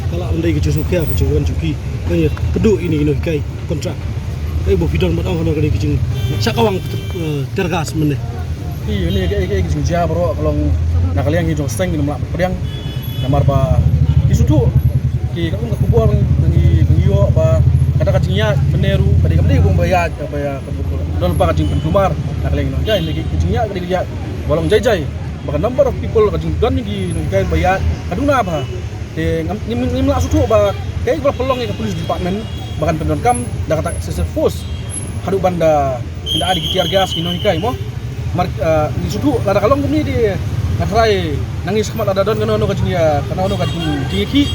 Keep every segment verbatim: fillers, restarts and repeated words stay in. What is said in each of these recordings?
Ka lah ban dei ka jingsngewkhia ka jong ka jong ki. Ka ngi kduh ïa kine ki nonghikai kontrak. Kaei ba phi don ban ong haba ka dei ka jingshah kawang, eh, tear gas mynne. Ïa kane ka, ka, ka jingjia baroh ka long na ka liang ki jong seng ki nym lah pdiang. Namar ba ki suthu ki ka kum ka khubor ba ngi, ba ngi ïoh ba kata ka jingïaid mynne ruh ka dei kam dei kum ba ïaid ba ïa ka don ba ka jingpynkulmar na ka liang ki nonghikai. Ka jingïaid ka dei ka ïaid ba long jai jai. Ba ka number of people ka jingdon ki nonghikai ba ïaid ka duna ba Te ngam, ngim, ngim lah suthu ba kaei kaba la pynlong ïa ka police department ba kan pyndonkam da kata excessive force haduh ban da, ban da ai da ki tear gas ki nonghikai mo. Mar, eh, ngi suthu lada ka long kumne te nga tharai nangne shakhmat lada don kano kano ka jing, eh, kano kano ka jing, jingïakhih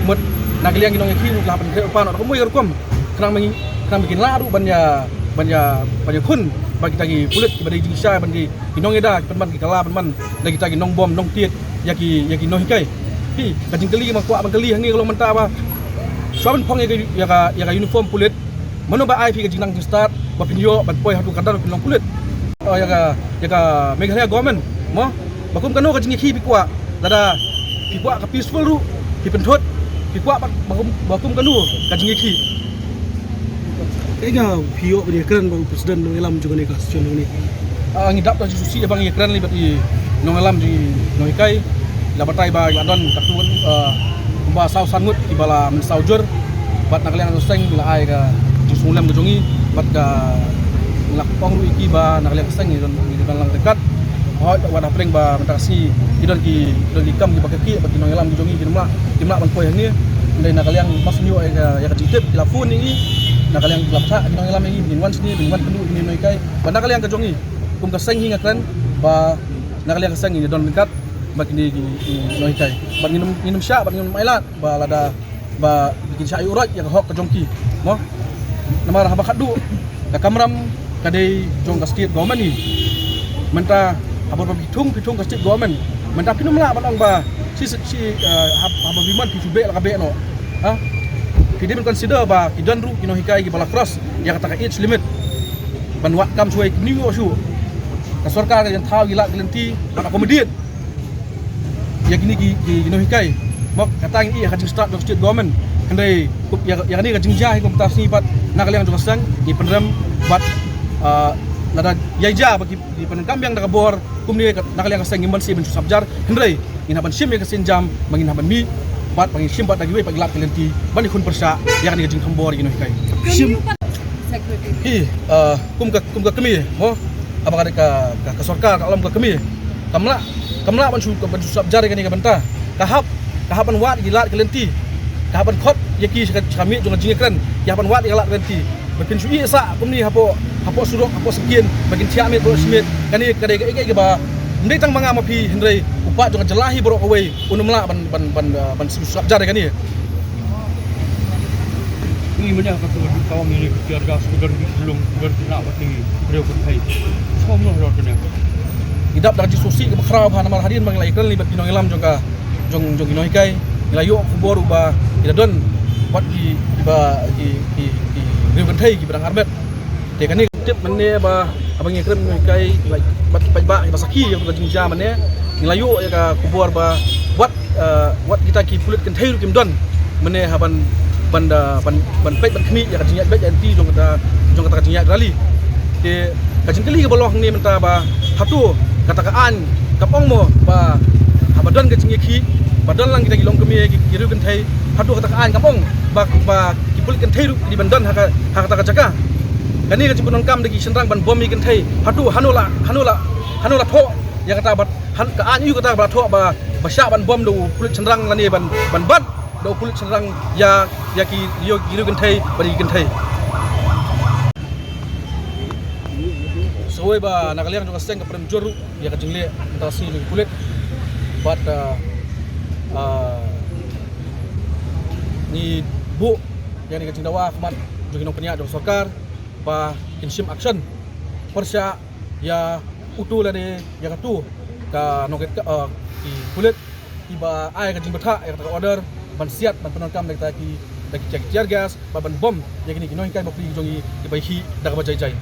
mut na ka liang ki nongïakhih mut la pynkreh pan da kumwei ka rukom khnang ba ngi, khnang ba kin lah ruh ban ïa, ban ïa, ban ïakhun bad kita ki pulit kiba dei jingshisha ban dei ki nongïada, ki pynban ki kylla pynban da kita ki nongbom nongtied ïa ki, ïa ki nonghikai. Phi, ka jingkylli ma kwah ban kylli hangne ka long mynta ba shuwa ban phong ïa ka, ïa ka, ïa ka uniform pulit, mano ba ai phi ka jingnang jingstad ba phin ïoh ban poi haduh ka dor phin long pulit? Oh, ïa ka, ïa ka Meghalaya government mo, ba kum kano ka jingïakhih phi kwah? Lada phi kwah ka peaceful ruh phi pynthut, phi kwah ba, ba kum, ba kum kano ka jingïakhih? Kaei kaba phi ïoh ban ïakren bad u president nongïalam jong kane ka association hangne? Ah, ngi dap da jingsngewsih ba ngi ïakren lei bad i nongïalam jong i nonghikai. La batai ba la don katto, ah, kumba saw san ngut kiba la mynsaw jur. Bad na ka liang ka seng la ai ka jingsngewlem ka jong i bad ka la ong ruh ïa ki ba na ka liang ka seng ngi don, ngi don lang ryngkat. Hooid, wat hapdeng ba mynta ka sngi ki don ki, ki don ki kam kiba kyrkieh bad ki nongïalam ki jong ngi kim lah, kim lah ban poi hangne. Hynrei na ka liang ba shu ïoh ïa ka, ïa ka jingtip ki la phone ïa ngi. Na ka liang ki la phah ki nongïalam ïa ngi, ngin wan shane, ngin wan kynduh ïa kine ki nonghikai. Bad na ka liang ka jong ngi kum ka seng hi nga kren ba na ka liang ka seng ngi don ryngkat bad kine ki, ki nonghikai. Bad ngin ym, ngin ym shah bad ngin ym ailad ba lada ba kin shah ïuh ïa ka hok ka jong ki mo. Namar haba khatduh ka kamram ka dei jong ka state government hi. Mynta haba phi thung, phi thung ka state government, mynta phin ym lah ban ong ba shi, shi, eh, hab-, haba phi mon phi shu beh la ka beh noh. Ha? Phi dei ban consider ba ki don ruh ki nonghikai kiba la cross ïa kata ka age limit ban wad kam shuwa ïa ki nonghikai shuh. Ka sorkar ka ïeng thaw ïa ki lad ki lynti ban accommodate ïa kine ki, ki, ki nonghikai. Mo, kata ngi ïohi ha ka jingstad jong state government. Hynrei kum ïa, ïa kane ka jingjia hi kumta sngi pat na ka liang jong ka seng ngi pynrem bad, ah, lada ïa jia ba ki, ki pyndonkam biang da ka bor kumne ka, na ka liang ka seng ngim banse ban shu sap jar. Hynrei ngin hap ban shim ïa ka sienjam ba ngin hap ban mih bad ba ngin shim bad da kiwei pat ki lad ki lynti ban ïakhun pyrshah ïa kane ka jingthombor ïa ki nonghikai. Shim. Hi, ah, kum ka, kum ka kmie mo, haba ka, ka, ka, ka sorkar ka lum ka kmie. Kam lah, kam lah ban shu, ban shu sap jar ïa kane ka bynta. Ka hap, ka hap ban wad ïa ki lad ki lynti. Ka hap ban khot ïa ki sha ka, sha ka miej jong ka jingïakren. Ki hap ban wad ïa ki lad ki lynti. Ba kin shu ïeh sah kumne hapoh, hapoh surok, hapoh syngkien, ba kin thiah miet, ba kin thiah miet. Kane ka dei ka, ka, kaba ym dei tang ma nga ma phi hynrei u paid jong ka jylla hi baroh kawei un ym lah ban, ban, ban, ah, ban shu sap jar ïa kane. Ngi mynta ka tu ka wan ini ka tiar gas ka don ki slung ka don ki nak ba ti briew ka thei. Som noh rot kane. Ngi dap da ka jingsngewsih kaba khraw bha namar hadien ba ngi la ïakren lei bad ki nongïalam jong ka jong, jong ki nonghikai. Ngi la ïoh khubor ba ki la don wat ki, kiba ki, ki, ki briew kynthei kiba dang armet. Te kane ka tip mynne ba haba ngi ïakren nonghikai bad ki paidbah kiba sakhi ïa ka jingjia mynne. Ngi la ïoh ïa ka khubor ba wat eh, wat kita ki pulit kynthei ruh kim don mynne ha ban, ban da, ban, ban peit ban khmih ïa ka jingïaid beit ïaid lynti jong kata, jong kata ka jingïaid rally. Te ka jingkylli kaba long hangne mynta ba hato kata ka aiñ kam ong mo ba haba don ka jingïakhih ba don lang kita ki longkmie ki, ki riew kynthei, hato kata ka aiñ kam ong ba, ba ki pulit kynthei ruh ki dei ban don ha ka, ha kata ka jaka. Kane ka jingpyndonkam da ki shynrang ban bom ïa ki kynthei, hato hano la, hano la, hano la thoh ïa kata ba han ka aiñ aïu kata ba la thoh ba, ba shah ban bom da u pulit shynrang lane ban, ban bat da u pulit shynrang ïa, ïa ki, ïa ki riew kynthei bad ïa ki kynthei. Sa kawei ba na ka liang jong ka seng ka pynrem jur ruh ïa ka jingleh mynta ka sngi jong ki pulit bad, ah, ah, ngi buh ïa kane ka jingdawa ha khmat jong ki nongpynïaid jong ka sorkar ba kin shim action pyrshah ïa uto lane ïa kato ka nongkit ka, eh, ki pulit kiba ai ka jingbthah ïa kata ka order ban siat ban pyndonkam da kita ki, da kita ki tear gas bad ban bom ïa kine ki nonghikai bapli ki jong ngi kiba ïakhih da kaba jai jai.